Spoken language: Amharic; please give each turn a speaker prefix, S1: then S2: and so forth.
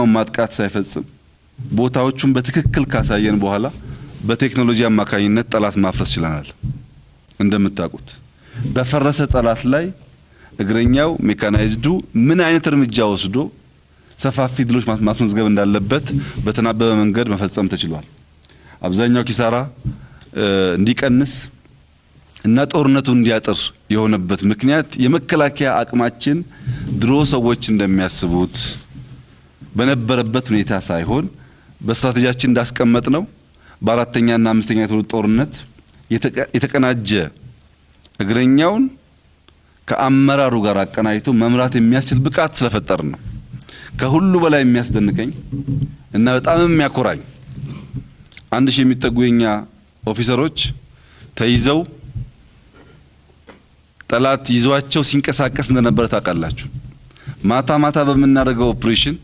S1: እግረኛውን ማጥቃት ሳይፈጽም ቦታዎቹን በትክክል ካሳየን በኋላ በቴክኖሎጂ አማካኝነት ጠላት ማፍረስ ችለናል። እንደምታውቁት በፈረሰ ጠላት ላይ እግረኛው ሜካናይዝዱ ምን አይነት እርምጃ ወስዶ ሰፋፊ ድሎች ማስመዝገብ እንዳለበት በተናበበ መንገድ መፈጸም ተችሏል። አብዛኛው ኪሳራ እንዲቀንስ እና ጦርነቱ እንዲያጥር የሆነበት ምክንያት የመከላከያ አቅማችን ድሮ ሰዎች እንደሚያስቡት በነበረበት ሁኔታ ሳይሆን በስትራቴጂያችን እንዳስቀመጥ ነው፣ በአራተኛና አምስተኛ የትውልድ ጦርነት የተቀናጀ እግረኛውን ከአመራሩ ጋር አቀናጅቶ መምራት የሚያስችል ብቃት ስለፈጠር ነው። ከሁሉ በላይ የሚያስደንቀኝ እና በጣም የሚያኮራኝ 1000 የሚጠጉ የኛ officer ኦች ተይዘው ጠላት ይዟቸው ሲንቀሳቀስ እንደነበረ ታውቃላችሁ። ማታ ማታ በምናደርገው ኦፕሬሽን